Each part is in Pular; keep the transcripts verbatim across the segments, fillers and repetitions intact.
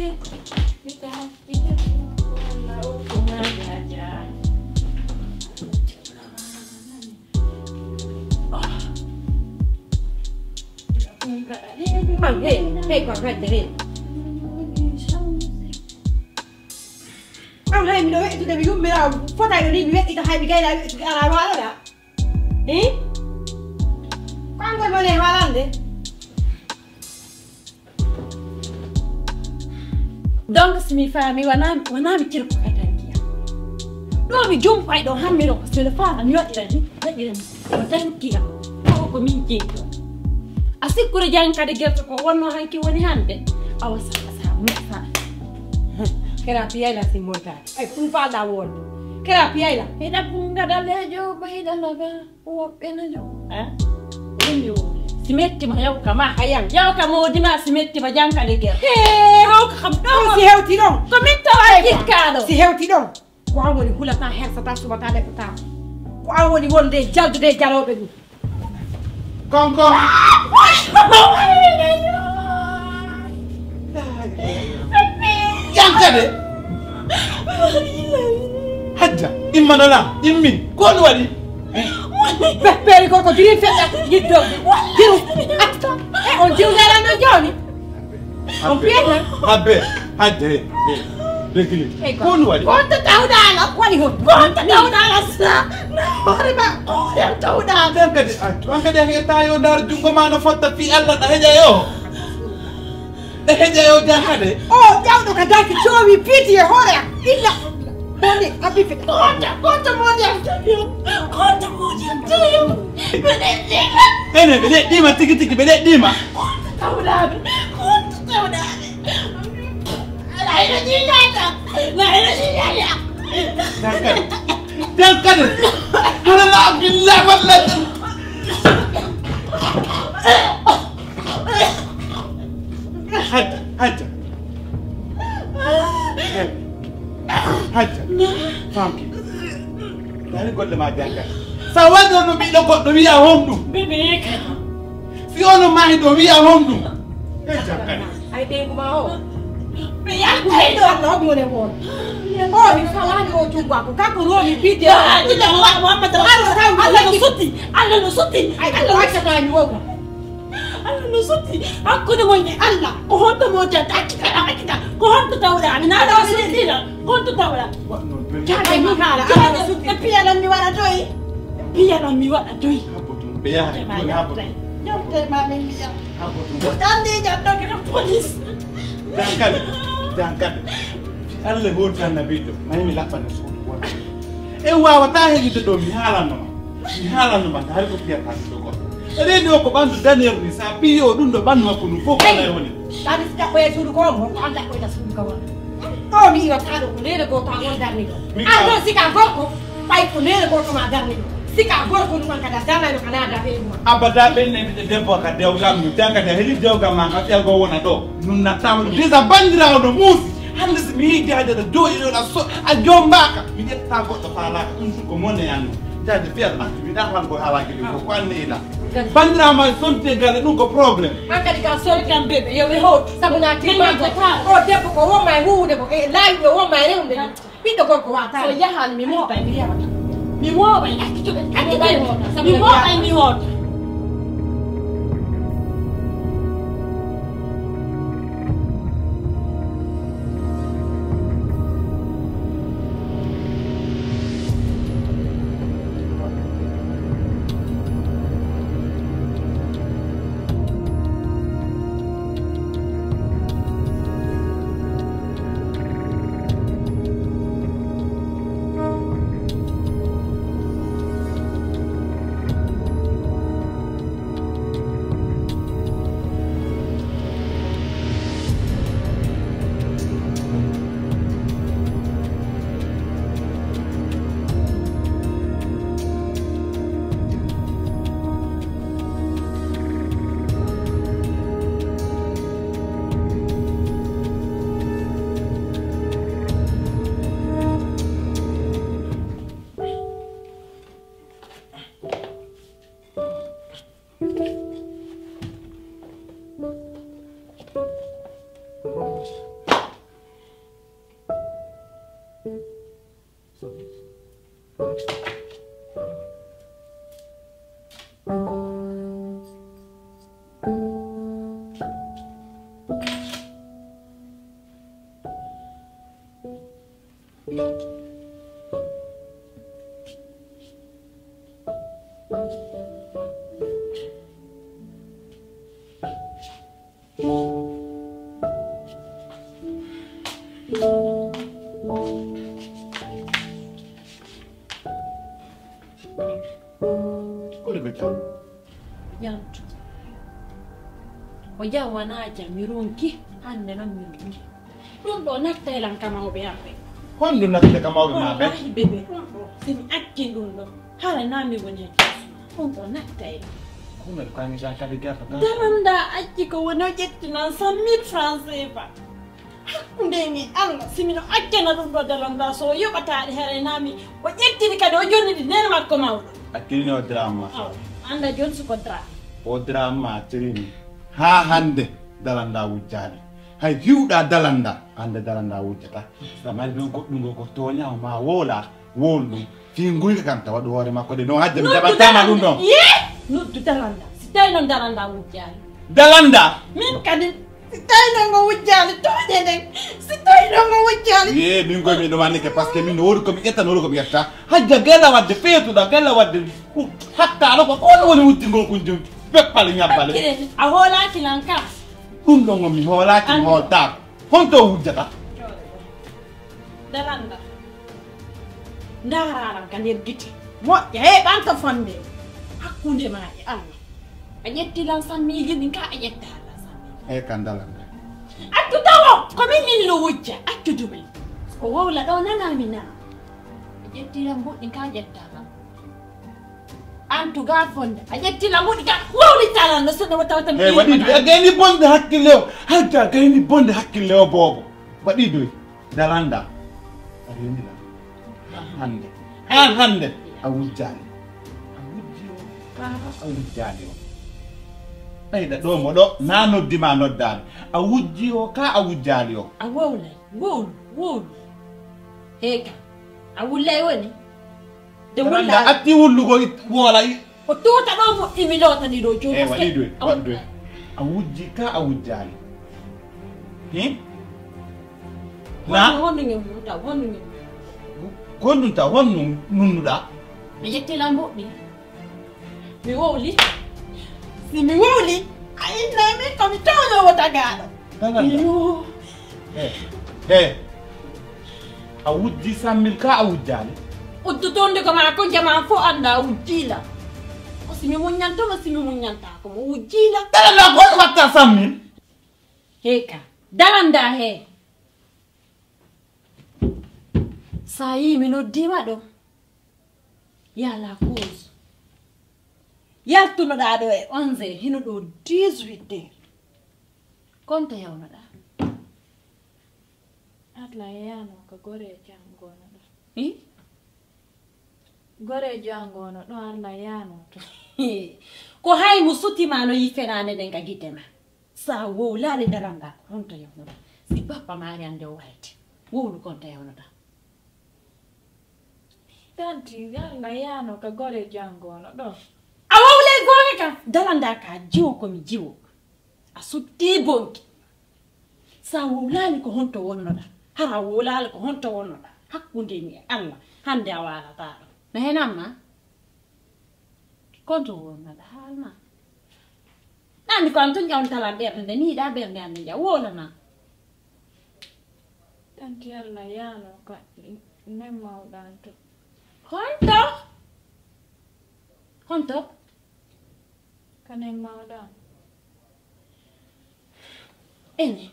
Hey, hey, kon, hey, hey. An hay miɗo we'itude mi yummiraa fotayɗo ni mi we'ita hay mi gayna we'itude alaa waaloɗa. Hi? Ko angol mane haalande? Donc si mi faami wona wona mi cirko kay tan kiyam. Ɗo mi jumpay ɗo hammi ɗo ko sele faala mi waɗira ni waɗira ni ko tan kiyam. Ko ko min jeeto. A sikkuri jan kadi gerte ko wonno hanki woni hande. Awa sa sa musa. Kera piyay la si motaade. Ay kun faala wonde. Kera piyay la. Ida bunga dalejo ba ida laga. Woɓɓe no jom. Eh? Ɗum yo. Si metti ma yaw ka ma. Ayan. Yaw ka moodi ma si metti ma janka de ger. Hee, haw ka xam ɗo. Si hewti ɗon. Ko min tawa jikkaɗo. Si hewti ɗon. Ko an woni hulata hersata subata lefata. Ko an woni wonde jaldude jalooɓe ɗum. Konko. Janka de. Hajja, imma no la, immi. Ko on waɗi? Be-, beeri gorko diri feƴƴa yiddo. Diru. At-, e on diru dara no jooni. On piyata. Habbe, Hajja, he, he. Degili. Ko on waɗi? Ko on to tawɗaano. Waɗi hon? Ko on to tawɗaano sa. Hoore ma, ko on tawɗaano. An kadi, an kadi a heeta yo ndaar junngo ma no fotta fii Allah na heƴa yo. E heƴa yo jahade. O jawɗo ka danki coowi piiti e hoore am. Illa. Moni, a bife. Konta, konta moni am tabiyo. Konta moni am tabiyo. Ɓe ɗeɗɗima. Ene, ɓe ɗeɗɗima tigi tigi, ɓe ɗeɗɗima. Konta tawɗaɓe. Konta tawɗaɓe. Ala ina jiñata. La ina jiñata. Dankali. Dankali. Ala la billahi wallahi. Hajja, Hajja. Hajja. Famki. Dari golle ma janga. Sa wano no ɓiɗɗo goɗɗo wi'a honɗum. Bebe kala. Si ono mahi ɗo wi'a honɗum. E janga. Ay ɓeyngu ma o. Ɓe yaltu hay ɗo. Allah hoɗum woni e moon. O mi falaani o junngo ko kanko roomi piide. Yo, a jilla mo wa-, Muhammad Rasul. Allah tawi Allah no sutti. Allah no sutti. Ay, Allah no sutti. Ay, Allah no sutti. Hakkunde mon e Allah. Ko honto mo tan accita, accita. Ko honto tawɗa? Amin Allah no sutti la. Ko honto tawɗa? Jaade mi haala, Allah no sutti. E piyalan mi waɗa doy. Piyalan mi waɗa doy. Habbo tun, ɓe yaha, tun habbo tun. Yewte ma min mbiya. Habbo tun. Ko tan ndi jam ɗo kata police. Dankali, dankali. Si Allah hooti annabiijo, may mi laɓɓana suudu wonde. En waawataa heƴude ɗo, mi haalanno ma. Mi haalanno ma, hari ko fiyata mi ɗo goɗɗo. Reeni o ko ɓanndu daneeru ni, sa piyi o ɗum ɗo ɓanndu makko ɗum fof ko alay woni. Kadi si ɗaɓɓoye suudu ko on, ko an ɗaɓɓoyta suudu ka won. Ɗo mi iwata ɗo ko reene gooto a won darni ɗo. An ɗon sika gorko. Ɓay ko neene gorko ma darni ɗum. Sika gorko ɗum an kadi a darnayno ka naada ɓe ɗum an. Abada ɓen ne ɓiɗɗo debbo ka dewgal mum. Tan kadi a heɗi dewgal ma ka ƴalgo wona ɗo. Nun nattaama ɗum. Déjà banndiraawo no muusi. Hannde si mi yii jaade ɗo jooɗi ɗo a so-, a jombaaka. Mi ƴetta goɗɗo faalaaka. Ɗum tun ko mone anno. Jaade fiyat arti mi ɗa han ko haalaaki ɗum ko ko anne ila. Banndiraawo ma sonte galle ɗum ko problème. An kadi ka sonte kam bébé yo ɓe hoot. Sabu na timma ko o debbo ko wonma e huwude ko e laawi ɓe wonma e rewde. Ɓiɗɗo gorko wata. So yahan mi mooɓay mi rewata. Mi mooɓay, accito ɓe, accito ɓe. Mi mooɓay mi hoota. Kuli ko jam. Jam to. Ko jam wonaa jam, mi ronki, hannde non mi ronki. Ɗum ɗoo nattay lan ka mawɓe am ɓen. Honɗum nattay ka mawɓe maa ɓen? Wallaahi, bebe, ɗum ɗoo, si mi acci ɗum ɗoo, hara naa mi woni e keesu maa. Ɗum ɗoo nattay lan. Ko mi ko mi sa kadi gafa ka. Daranda acci ko woni o ƴetti non cent mille francs C F A. Hakkunde e Allah, si mino accana ɗum ɗoo daranda, so o yoɓataa ɗi, hara naa mi, o ƴetti ɗi kadi, o jonni ɗi nene makko mawɗo. Accini o drama. Aw, annda jooni si ko drama. O drama tirini. Haa hannde daranda wujjaali. Hay hiwɗa dalanda, hannde dalanda wujjata. Samari ɗon goɗɗum ngo ko tooña o ma woola, wool ɗum. Fii nguyka kan tawa ɗum hoore makko de, non hajja mi jaɓantaama ɗum ɗon. Yee! Noddu dalanda. Si tawi non dalanda wujjaali. Dalanda? Min kadi, si tawi non ngo wujjaali, tooñe nden. Si tawi non ngo wujjaali. Yee, min koy miɗo wannike, parce que min no woodi ko mi ƴetta, no woodi ko mi ƴetta. Hajja gella wadde feetuɗa, gella wadde hakkano ko, ko woni wujjingol kun jom. Beppale ñabbale. Hakkile, a hoolaaki lan ka? Ɗum ɗon on mi hoolaaki, mi hooltaako. Honto o wujjata? Dalanda. Ndaaraa lan ka nder gite. Moƴƴa, heɓanta fonde. Hakkunde maa e Allah. A ƴetti lan sammiiji ɗin ka a ƴettaa lan sammiiji. Eey, kan dalanda. Accu tawo, ko min min no wujja. Accu dumen. Ko wowla ɗoo nanaa mi naa. A ƴetti lan mbuɗɗin ka a ƴettaa lan. An tugaa fonde. A ƴetti lan mbuɗɗin ka wowli talan no senno wata wata mi. Hey, waɗi ɗum. A gayni bonde hakkille o. Hajja a gayni bonde hakkille o boobo. Waɗi ɗum. Dalanda. A renila. An hannde. An hannde. A wujjaali. A wujji o. Kaa a wujjaali o. Ɓeyda ɗoo mo ɗoo. Naa noddi ma noddaali. A wujji o. Kaa a wujjaali o. A wowlay. Wowlu. Wowlu. Heeka. A wullay woni? De wullay. Atti wullugo it-, woola i-. O tuuta ɗoo mo imi loota ni ɗoo jooni. Eh, waɗi ɗum. A wujji ka a wujjaali. Hin? Na? Honɗum e mum taw, honɗum e mum. Honɗum taw, honɗum nunnuɗaa? Mi ƴetti lan mbuɗɗi. Mi wowli. Si mi wowli, a innay min ko mi tooñoowo tagaaɗo. Tagaaɗo? Iyo. Eh, eh. A wujji sammil ka a wujjaali? Uddu tonde ko maa ko jamaa fof annda a wujjii lan. Ko si mi muññanto mo, si mi muññantaako mo, wujjii lan. Dala la ko watta sammil? Hee ka. Daranda hee. Sa yii mi noddiima ɗo. Yaa la cause. Yaltunoɗaa ɗo e onze heures, hino ɗo dix-huit heures. Konto yawnoɗaa? Alla yaano ka goreejo an goono ɗo. Hi? Goreejo an goono ɗo, Alla yaano to. Ko hay mo suti ma no yi fenaande nden ka gite ma. Sa wowlaali daranda, honto yawnoɗaa? Si bappa maari an nde o wayti. Wowlu konto yawnoɗaa? Tanti, Alla yaano ka goreejo an goono ɗo. A wowlay goonga kan. Dalanda ka jiwo ko mi jiwo. A suttii bonki. Sa wowlaali ko honto wonnoɗaa? Hara a wowlaali ko honto wonnoɗaa? Hakkunde mi e Alla, hannde a waalataa ɗo. No henan ma? Konto wonnoɗaa? Haal ma. Nandi ko an tun ƴawntalan ɓernde nde, ni yiɗaa ɓernde an nde ƴaw, wowlana. Tanti Alla yaano ka nen mawɗo an to. Honto? Honto? Ka nen mawɗo an. Ene,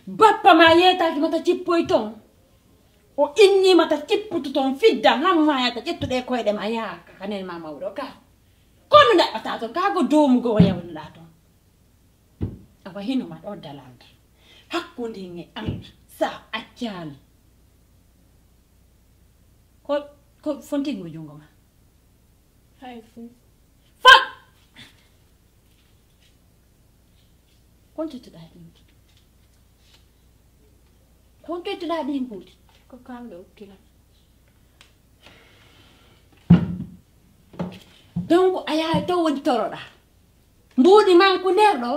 bappa ma yeetaaki mata cippoy ton. O innii mata cipputu ton fidda, hamma yata ƴettuɗe koyɗe ma yaa ka nen ma mawɗo ka. Kono ndaɓɓataa ton, kaa ko doomu goo yawnuɗaa ton. Awa hino ma ɗo dalanda. Hakkunde e Allah, sa accaali. Ko, ko fontingo jungo ma? Hay fuu. Fot! Kon tottuɗaa ɗin buuɗi? Kon tottuɗaa ɗin buuɗi? Ko kamɓe ukkila. Donc, a yahay to woni toroɗaa. Mbuuɗi manku nder ɗo.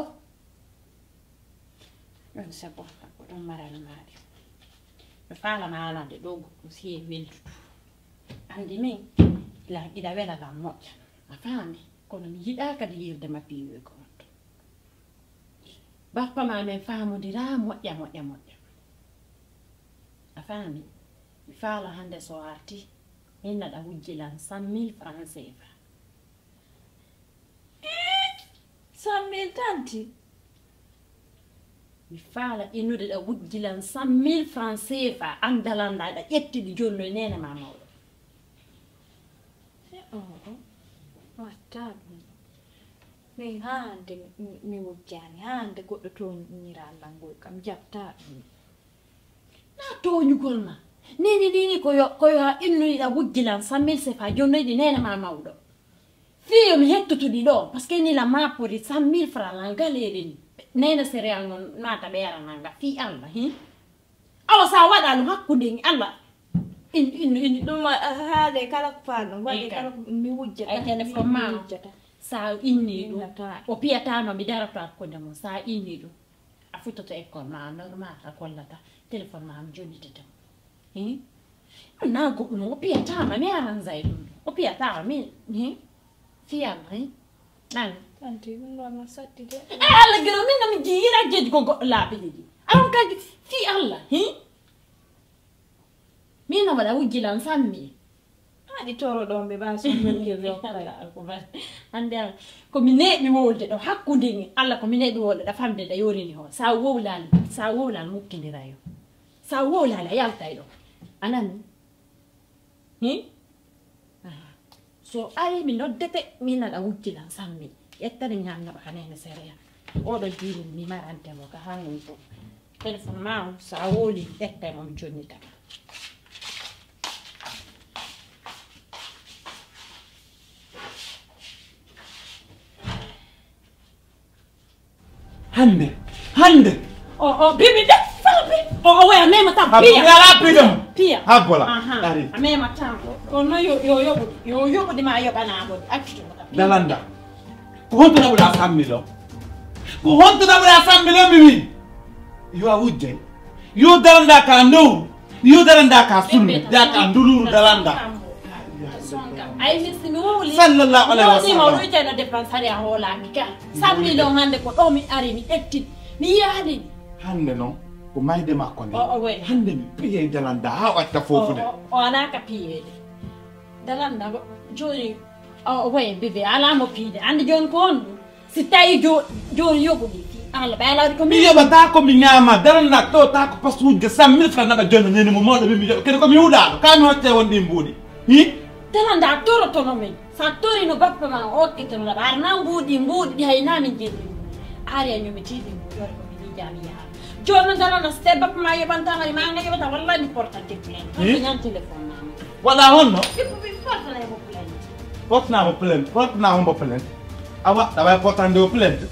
Ɗon c'est bon, ko ɗon marani maaɗi. Mi faala ma alande ɗoo goɗɗo si e weldudu. Anndi min, ila, ila wela lan moƴƴa. A faami? Kono mi yiɗaa kadi yiirde ma piiwoy ko on to. Bappa ma men faamondiraa moƴƴa, moƴƴa, moƴƴa. A faami? Mi faala hannde so arti, min naɗa wujji lan cent mille francs C F A. Cent mille tanti? Mi faala innude ɗa wujji lan cent mille francs C F A, an dalanɗa ɗa ƴetti ɗi jonnoy neene ma mawɗo. E o, o, watta ɗum. Min haa hannde mi, mi, mi wujjaani, haa hannde goɗɗo tooñiraa lan ngoy kam, jaɓtaa ɗum. Naa tooñugol ma. Nini, nini, ko yo, ko yo a innuɗi ɗa wujji lan cent mille C F A, jonnoy ɗi neene ma mawɗo. Fii yo mi hettutu ɗi ɗoo, parce que ni la ma pori cent mille francs lan galeeri ni. Neene céréale non naata ɓeera nanga, fii Alla, hin. Awa sa waɗa ɗum hakkunde ni Alla. In, in, in. Ɗum, ah, haade kala ko faal ɗum, waɗi Eka. Kala ko mi wujjata, Ay, téléphone mi ma. Wujjata. Sa inni ɗum, Innata. O piyata ma, mi darata hakkunde mon, sa inni ɗum. A futtoto école ma, normal, a gollata, téléphone ma, mi jonnitete mo. Hin? Naa goɗɗum, o piyata ma, mi aranzay ɗum. O piyata ma, mi, hin? Fii Alla, hin? Nani? Tanti, ɗum ɗo no satti de. E Alla gero, min no mi jiira jeji ko goɗɗo laabi ɗiɗi. Aron kadi, fii Alla, hin? Min no waɗa wujji lan sammi. Haɗi toro ɗon ɓe ɓa summirgirde o kala. Allahu akbar. Hannde an, ko mi neeɓi wowlde ɗo hakkunde ni, Alla ko mi neeɓi wowlde ɗo famde ɗo yorini ho. Sa wowlali, sa wowlali mukkindira yo. Sa wowlali a yaltay ɗo. A nani? Hi? Aha. So ari mi noddete, mi naɗa wujji lan sammi. Ƴettani ñamno ɗo hanene sereya. Oɗo juuru mi marante mo ka hanun to. Téléphone ma on, sa wowli, ƴettay mo mi jonnita ka. Hannde, hannde. O, o, bibi, de, fala bi. O, o, waya, mema tam, Habbo, piya. Yala, piya. Piya. Habbo la. Aha. Ari. A mema tam. Kono yo, yo, yo, yo, yo, di ma, yo, bana, bo, accu. Dalanda. Ko honto naɓuɗa sammi ɗo? Ko honto naɓuɗa sammi ɗo, mi wi? Yo a wujjay. Yo dalanda ka ndow. Yo daranda ka sunna, da ka nduluru daranda. Ay, mi si mi wowli. Sallallahu alaihi wasallam. Mi wowli ma wuyteno dépense hari a hoolaaki ka. Sammi ɗon hannde ko ɗo mi ari, mi ƴetti, mi yaali. Hannde non, ko mayde makko nde. O, o, we. Hannde mi piyay dalanda haa watta foofude. O, o, o alaa ka piyeede. Dalanda, jooni, o, o, we, bebe, alaa mo piide. Anndi jooni ko honɗum? Si tawi jo-, jooni yoɓuɗi, fii Alla, ɓay Alla waɗi ko mi min yoɓata ko mi ñaama, darana ɗo ta ko pasuuje cent mille francs naɓa jonno neni mo mawɗo min mi yoɓa. Kadi ko mi huɗaaɗo, ka mi hoccay won ɗin mbuuɗi. Hi? Tala nda torotono min. Sa torino bappa ma o okkitono laɓa. Ar na mbuuɗi, mbuuɗi ɗi hay na min jeeɗi. Ari a ñomiti ɗi mbuuɗi, wari ko mi miijaali yaha. Jooni no darana, so tawi bappa ma yoɓanta hari ma nga yoɓata, wallahi mi portante plainte. Hi? Ko ñaan téléphone ma. Waɗa honno? Ippu mi portana e mo plainte. Portana mo plainte, portana hombo plainte. Awa, ɗa wawi portande o plainte.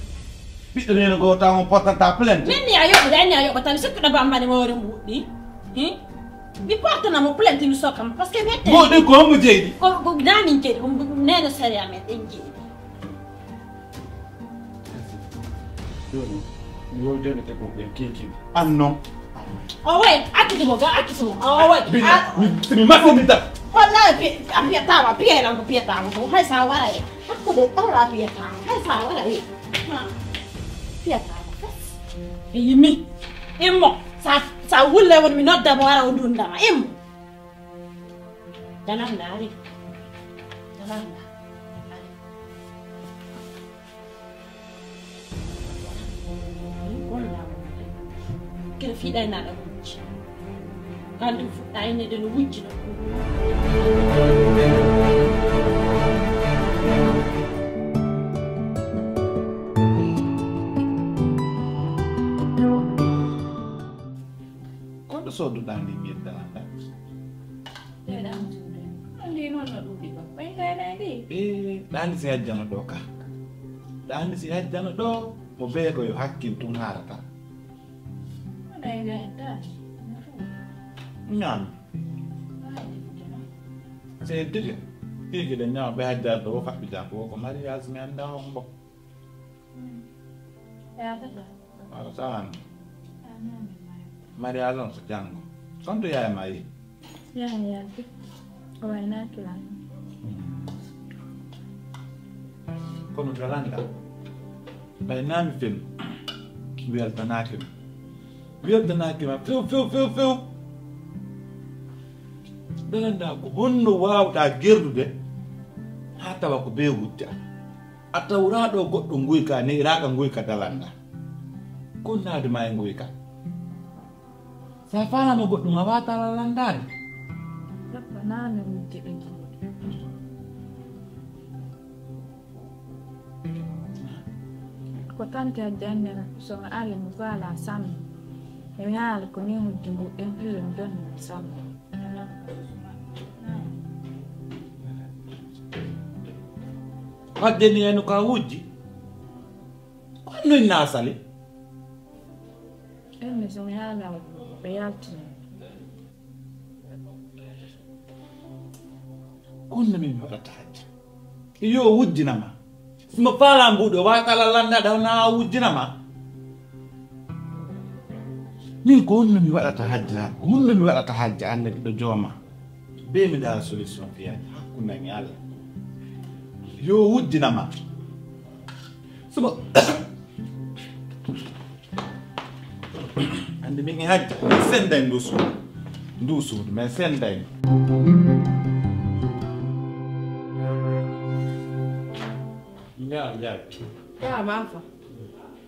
Ɓiɗɗo nene goo taw on portanta plainte. Min ni a yoɓude, anni a yoɓata mi sikkuɗa bambane moore mbuɗɗi. Hi? Mi portana mo plainte mi sokka mo, parce que mi ette. Mbuɗɗi ko hombo jeyɗi? Ko, ko na min jeyɗi, ko nene sariya men ɗen jeyɗi. Jooni, mi wowjanete ko ɓen kiikiiɗe. An non. O way, acciti mo ga, acciti mo. O way. Bi-, ah. Mi, mi mafo mi dal. Wallahi, pi-, a piyata ma, piye lan ko piyata ma ko. Hay sa wara e. Hakkude, ɗawra piyata ma. Hay sa wara e. Ha. Piyata ma. E yimi. Immo. Sa, sa wulle won mi nodda mo wara o dundama. Immo. Dalam dari. Dalam dari. Kene fiiɗa e naɗa wujji. Kandu fuɗɗa e nede no wujji no. Koɗo sooduɗaa ndin yedda an ɗan? Ɗee ɗan suudu. Andi noon no ɗuuɗi ɗo. Ɓay kay ɗay ndi. Ee, ɗa andi si yajjano ɗo ka. Ɗa andi si yajjano ɗo, mo bee ko yo hakkil tun haarata. Ɗay ndi hedda. Ñaami. Ɗay ndi hedda. Se tigi. Tigi de ñaama ɓe hajjar ɗo, faɓɓi jam ko, ko mariage mi anda on mbo. Yaatata. Wala sawan. Mariage on so janngo. Konto yaaya ma yi? Yaaya yalti. O waynaaki lan. Kono Dalanda, ɓay naa mi fel, mi weltanaaki ma. Mi weltanaaki ma few, few, few, few. Dalanda, ko honno waawɗaa gerdude haa tawa ko bee wujja? A tawraa ɗoo goɗɗo nguyka, ne'iraaka nguyka Dalanda. Ko honno naadi ma e nguyka? Si a faalaama goɗɗum, a waawataa landaade. Dabba naa mi wujji ɓe. Ko tante Hajja annene, so mi ari mi faalaa sanne. Mi haala ko nii wujji ngu, en ɗiɗo mi jonni mi sanne. Wadde ni en ko a wujji? Ko honno en naasali? Ɓen mi so mi haalaa ɓe yaltini. Ko honno min mi waɗata Hajja? Yo wujjina ma. Si mo faalaa mbuuɗo, waawataa landaade, hono a wujjina ma. Min ko honno mi waɗata Hajja? Ko honno mi waɗata Hajja, Alla giɗo jooma? Bee mi ndaara solution fiyaaji hakkunde an e Alla. Yo wujjina ma. Suba. Anndi min e Hajja, min sennday ndu suudu. Ndu suudu, min sennday ndu. Njaar, njaar. Yaa, maa fa.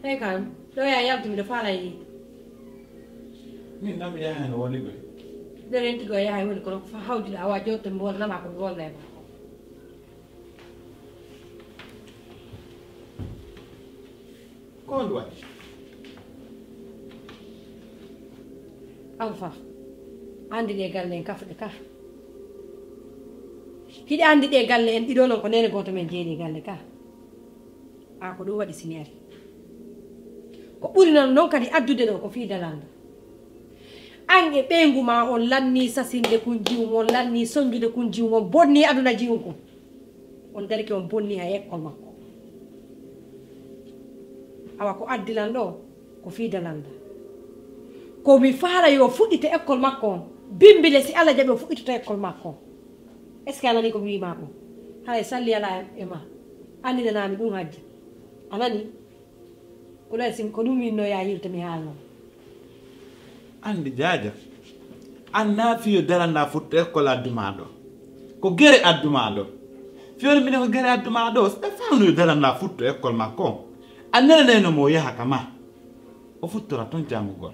Hey, kan, ɗo yaa yaltu mi ɗo faala yi. Min nam yaha no woni ɗo. Ɗo renti ɗo yaha woni kono fa hawdi ɗo awa jotto mi wona nama ko mi wona e ma. Ko honɗun waɗi? Alfa, anndi ɗee galle en kafuɗe ka. Hiɗa anndi ɗee galle en ɗiɗo non ko neene gooto men jeyi galle ka. A ko ɗun waɗi si mi ari. Ko ɓuri non, non kadi addude ɗoo ko fii Dalanda. An e ɓeyngu maa on lannii sasinde kun jiwun, on lannii sonjude kun jiwun, on bonnii aduna jiwun kun. On darike on bonnii hay ekkol makko. Awa ko addi lan ɗoo, ko fii Dalanda. Ko mi faala yo fuɗɗito ekkol makko on. Bimbile si Alla jaɓi o fuɗɗitoto ekkol makko on. Est-ce que a nanii ko mi wi'i maa kon? Haray salli alaa e maa. Anndinanaa mi ɗun Hajja. A nanii? Ko ɗun si, ko ɗun min no yaa yilta mi haalno. Anndi Jaaja, an naa fii yo Dalanda fuɗɗo ekkol addu maa ɗoo. Ko gere addu maa ɗoo. Fii yo minen ko gere addu maa ɗoo. Si ɓe faamno yo Dalanda fuɗɗo ekkol makko on, a nelanayno mo o yaha ka maa. O fuɗɗora ton janngugol.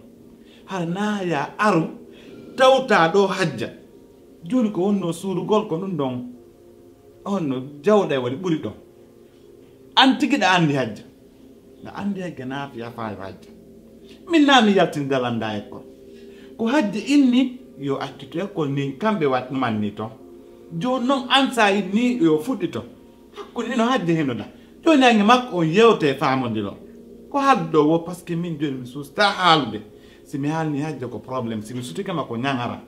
Hara naa yaa aru tawtaa ɗoo Hajja. Jooni ko wonnoo suurugol ko ɗun ɗon. On no jawɗay waɗi ɓuri ɗon. An tigi ɗa anndi Hajja. Ɗa anndi Hajja naa fii a faayo Hajja. Min naa mi yaltini Dalanda ekkol. Ko Hajja inni yo accito ekkol nin kamɓe wat-, manni ton. Jooni non an si a inni yo fuɗɗito. Hakkunde hino Hajja hino ɗa. Jooni an e makko on yewte faamondiro. Ko haalduɗo woo, parce que min jooni mi suustaa haalude. Si mi haalni Hajja ko problème, si mi sutike ma ko ñaŋara.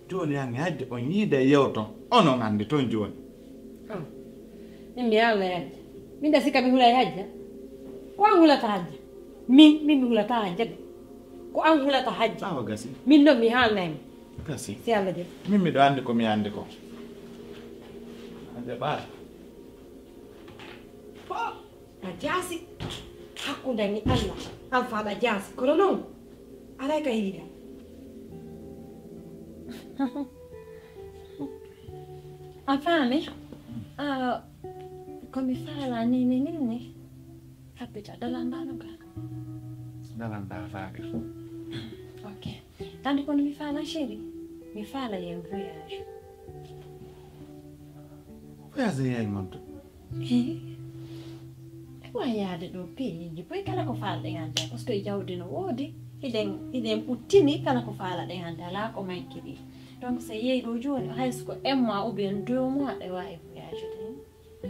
Jooni an e Hajja on yiida e yewto, onon anndi ton jooni. Ah, min mi haalnay Hajja. Min da sikka mi hulay Hajja. Ko an hulata Hajja. Min, min mi hulata Hajja de. Ko an hulata Hajja. Awa gasi. Min non mi haalnay mo. Gasi. Si Alla jaɓi. Min miɗo anndi ko mi anndi ko. Hajja ɓaara. Ko A jaasi hakkunde an e Alla, an faa a jaasi, kono non, alaa ka hiiɗaa. A faami? Ah, ko mi faalaa nii, nii, nii, nii. Happita, Dalanda no ka? Dalanda faaka. Ok. Tandi kono mi faalaa, chéri. Mi faalaa yen voyage. Voyage yayi ngon to. Eh, e waawi yaade ɗo peeji, boy kala ko faalɗen hannde, parce que e jawdi no woodi, hiɗen, hiɗen ɓuttini kala ko faalaɗen hannde, alaa ko manki ɗi. Donc, so yehi ɗo jooni, hay so ko un mois ou bien deux mois, ɗe waawi voyage de.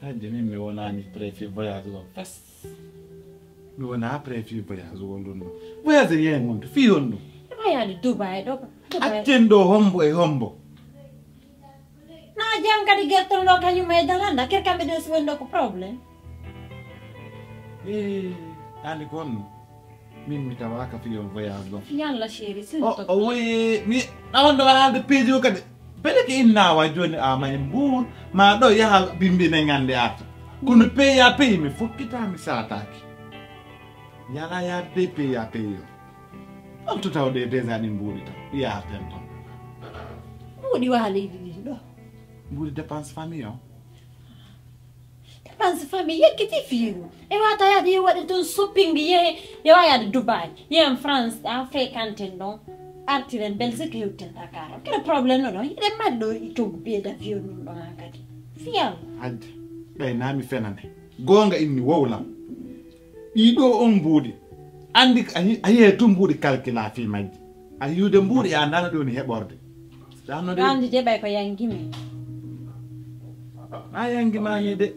Hajji, min mi wonaani prévu voyage o fes. Mi wonaa prévu voyage o ndun ɗo. Voyage yayi ngon to, fii honɗun? E waawi yaade Dubai ɗo, Dubai. Accen ɗo hombo e hombo. Na jam kadi gertol ɗo kañum e Dalanda, ker kamɓe ɗo si woni ɗo ko problème. Eh, ani ko honno? Min mi tawaaka fii on voyage ɗon. Yalla chéri, c'est o, top. O wi'i, mi, ɗawon ɗo waɗa haalde peeji o kadi. Peleke inna wa jooni a ma e Mbuur, ma ɗo yaha bimbine ñande arta. Kono peeya peeyi, mi fokkita, mi saataaki. Yala yaade peeya peeyi o. On to tawde déjà ɗi mbuuri tan, ɗi yaharten ton. Mbuuɗi waa leydi ndin ɗo. Mbuuɗi dépense famille o. Dépense famille, yeggiti fiiru. E wata yaade yo waɗe ton shopping, ye, ye wa yaade Dubai, ye en France, a fréquenten ɗon. Artiren Belgique, hewten Dakar. Kala problème no ɗon, hiɗen mari ɗo i toggu billet d'avion ɗum ɗon an kadi. Fiyam. Hajja, ɓay naa mi fenane. Goonga inni wowlam. Ɗii ɗoo on mbuuɗi. Anndi a yi-, a yiyay tun mbuuɗi kalkilaa fii majji. A yi'ude mbuuɗi a anndaa no ɗi woni heɓorde. Ɗa anndi de ɓay ko yangi men. A yangi maa ni de.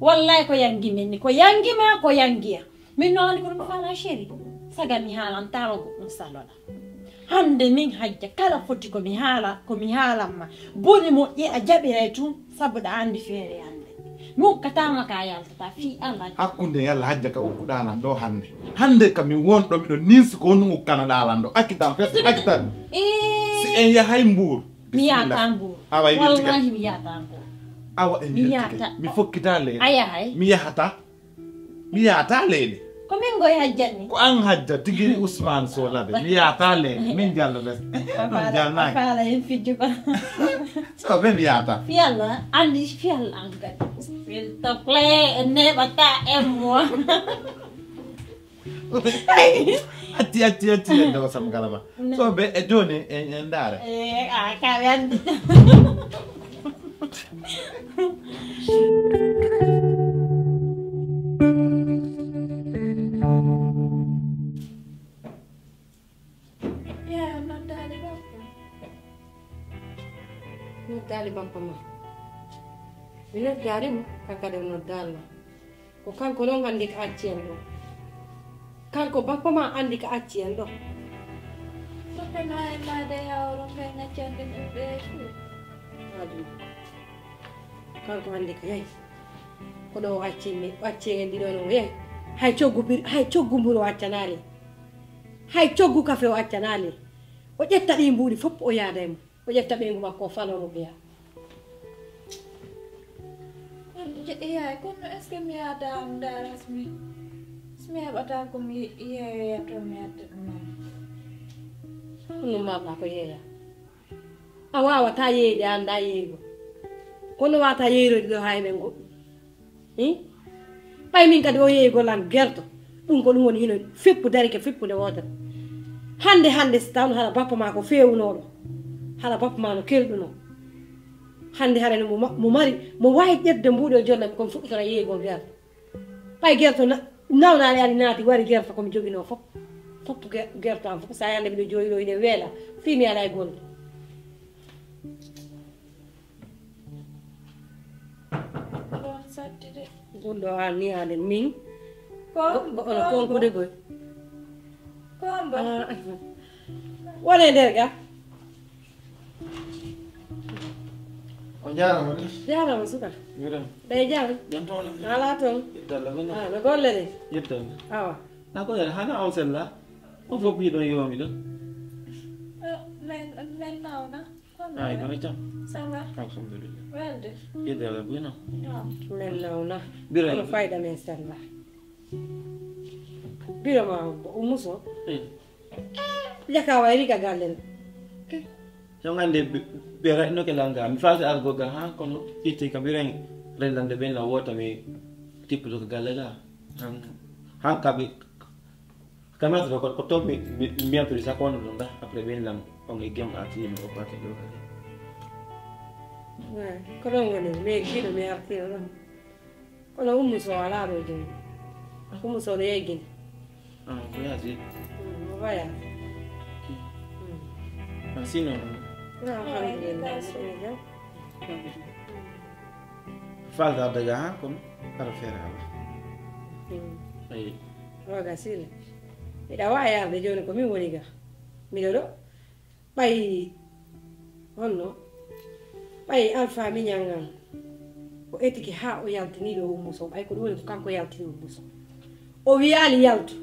Wallahi ko yangi men ni. Ko yangi maa, ko yangi ya. Min no anndi ko ɗum faalaa chéri. Saga mi haalan taaro goɗɗum salola. Hannde min hajja kala foti ko mi haala, ko mi haalan ma. Boni moƴƴi a jaɓiray tun, sabu ɗa anndi feere hannde. Mi ukkataama ka yaltata fii Allah. Hakkunde yalla hajja ka ukkuɗaa lan ɗoo hannde. Hannde ka mi won ɗo miɗo ninsi ko honɗum ukkanaɗaa lan ɗoo. Accitan fes, accitan. Ee. Si en yahay Mbuur. Mi yahataa Mbuur. Awa, en yettika. Wallahi mi yahataa Mbuur. Awa, en mi yettika. Yahataa. Mi fokkitaa leyɗe. A yahay? Mi yahataa. Mi yahataa leyɗe. Ko min ngoy hajjat ni. Ko an hajja tigi Ousmane Sow Labe. Mi yahataa leyɗe. Min jallo bes. A faala, a faala en fijju ko. So ɓe mi yahataa. Fiyalla, anndi fiyalla an kadi. S'il te plaît, en neɓataa en mo. Acci, acci, acci, en dewa sam galama. So ɓe e jooni, en, en ndaara. Eh, a ka ɓe anndi. Yaa, noddaali bappa. Noddaali bappa ma. Mi noddaali mo, kan kadi o noddaali ma. Ko kanko non anndi ka acci en ɗoo. Kanko bappa ma anndi ka acci en ɗoo. Bappa ma e maade yawro kay ngaccande ɓe fuu. Haaju makko. Kanko anndi ka yahi. Ko ɗoo o acci mi, o acci en ɗiɗo non, yehi. Hay coggu bir-, hay coggu mburu o accanaali. Hay coggu kafe o accanaali. O ƴetta ɗii mbuuɗi fof o yaada e mum. O ƴetta ɓeyngu makko o fanoo mo ɓeya. Yaay, kono est-ce que mi yaada am ndaara si mi, si mi heɓataa ko mi yeeyoya to mi adda ɗum am? Ɗum maa ko yeeya. A waawataa yeeyde, a anndaa yeeygol. Kono waawataa yeeyroyde ɗo haa eɗen ngoɗɗi. Hi? Ɓay min kadi o yeeygol an gerto. Ɗum ko ɗum woni hino fippu darike fippude wootere. Hannde, hannde, si tawno hara bappa maa ko feewunooɗo, hara bappa maa no kelɗunoo. Hannde hara no mo ma-, mo mari, mo waawi ƴettude mbuuɗi o jonnami, kono fuɗɗitana yeeygol gerto. Ɓay gerto na-, nawnaali ari naati wari gerto ko mi joginoo fof. Fof ge-, gerto am fof, so a yande miɗo jooɗi ɗo hiɗen weela, fii mi alaa e golle. Ɗon satti de. Ɗum ɗo an ni haaɗen min. Ko? Ko, ko, ono konkude koy. Ko on ba? Ah, wone nder ga. On jaaraama de. Jaaraama suka. Miɗen. Ɓe jam. Jam toon. Ala toon. Yettalla ko. Ah, no golle de. Yettalla. Awa. Na ko yar hana on sella. On fof yiɗon yoomi ɗo. Eh, men, men nawna. Ay, kono jam. Ça va? Alhamdulillah. Welde. Yedde Allah bino. Waaw. Men nawna. Bira. Kono fayda men sella. Bira ma o muso. Eh. Jaka wa riga gallen. Yo ngande be, be rayno ke langa. Mi fasi argo ga ha kono ite ka biren relande ben la wota mi tippude ko galle ga. Han, han ka bi Kamata ko, ko to mi, mi, mi mbiyan to sa kono ɗum ɗa, après ɓen lam, on e gem arti no o pake ɗo kadi. Ouais, ko ɗon woni, mi eggiɗo, mi arti ɗo ɗon. Kono Ummu Sow alaa ɗo jooni. Ummu Sow no yeggini. Ah, voyage. Mm, o voyage. Mm. Ah, sinon. No, alhamdulillah, mi ɗo jam. Falta daga ha kono, ara fere ala. Mm. Ayi. Roga sila. Miɗa waawi arde jooni ko min woni ga. Miɗo ɗo. Ɓay, honno? Ɓay Alfa miñan an. O etike haa o yaltini ɗo Ummu Sow. Ɓay ko ɗum woni ko kanko yaltini Ummu Sow. O wiyaali yaltu.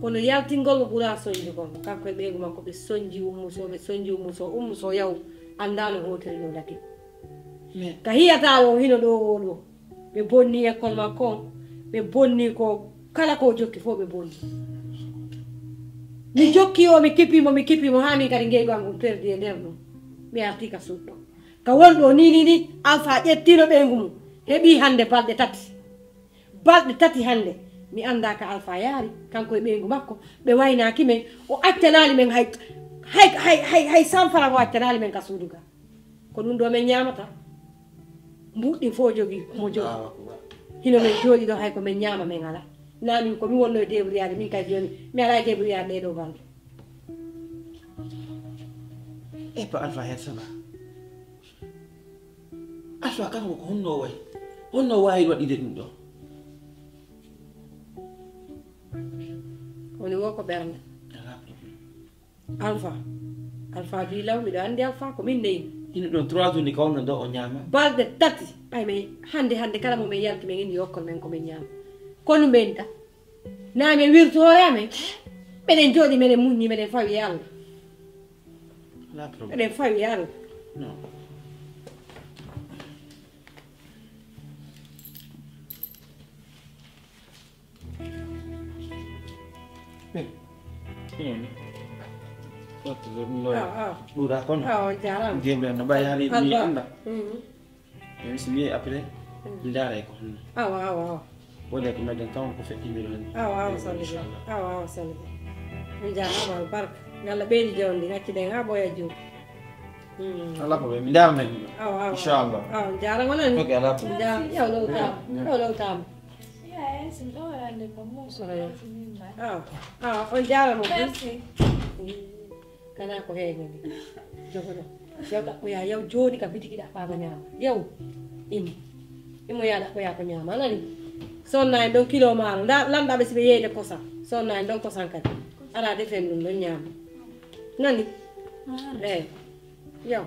Kono yaltingol mo ɓuraa sonjugol mo. Kanko e ɓeyngu makko ɓe sonji Ummu Sow, ɓe sonji Ummu Sow, Ummu Sow yaw anndaano hootiri ɗo dati. Ka hiyataa o hino ɗo o ɗo. Ɓe bonni école makko on, ɓe bonni ko kala ko o jokki fof ɓe bonni. Mi jokki o, mi kipii mo, mi kipii mo, haa min kadi ngeygu an ngun perdi e nder ɗum. Mi artii ka suuɗo. Ka won ɗo ni, ni, ni, Alfa ƴettino ɓeyngu mum. Heɓii hannde balɗe tati. Balɗe tati hannde. Mi anndaa ka Alfa yaari, kanko e ɓeyngu makko. Ɓe waynaaki men. O accanaali men hay, hay, hay, hay, hay sanfara o accanaali men ka suudu ga. Ko ɗum ɗo men ñaamata. Mbuuɗi ɗin fof jogii, mo jogii. Allahu akbar. Hino men jooɗi ɗo, hay ko men ñaama men alaa. Naa min ko mi wonno e débrouillade, min kay jooni, mi alaa e débrouillade ɗee ɗoo balɗe. Eppa Alfa hersama. Alfa kanko ko honno o wayi? Honno o waawi waɗude ɗum ɗoo? Woni wo ko ɓernde. Alaa problème. Alfa. Alfa bii law, miɗo anndi Alfa, ko min neyi mo. Hino ɗon trois jours ni ka wonno ɗo o ñaama. Balɗe tati, ɓay men hannde, hannde kala mo men yalti, men inni yokkol men ko men ñaama. Kono men ta. Naa men wirtu hoore amen. Meɗen jooɗi, meɗen muññi, meɗen fawi e Allah. Alaa problème. Meɗen fawi e Allah. Non. Ɗuuɗa kono. Awa, on jaaraama. Ndiyam ɗam no ɓayi haali mi annda. Mhm. Min si wiye après, mi ndaara e ko honno. Awa, awa, awa. Woni ko meɗen taw ko feƴƴi mi ɗon. Awa, awa, salli. Inchallah. Awa, awa, salli. On jaaraama, albarka. Yo Allah ɓeydu jawdi, accu ɗen haa ɓooya juuɗe. Hmm. Alaa problème, mi ndaara men. Awa, awa. Inchallah. Awa, on jaaraama nani? Ok, alaa problème. Njaara-, yaw lowtaama. Yaw lowtaama. Yaye, si mi ɗon waɗande ko mo. Awa. Awa, awa, on jaaraama. Merci. Kana ko heeñi ni. Jogoɗo. Yaw ɗaɓɓoya, yaw jooni ka bitiki ɗaɓɓaama ñaama. Yaw. Imo. Imo ya ɗaɓɓoya ko ñaama. A nani? Sonna en ɗon kilo maaro. Nda, lanɗaɓe si ɓe yeeyde kosan. Sonna en ɗon kosan kadi. Ara defen ɗum ɗon ñaama. Nani? Eey. Yaw.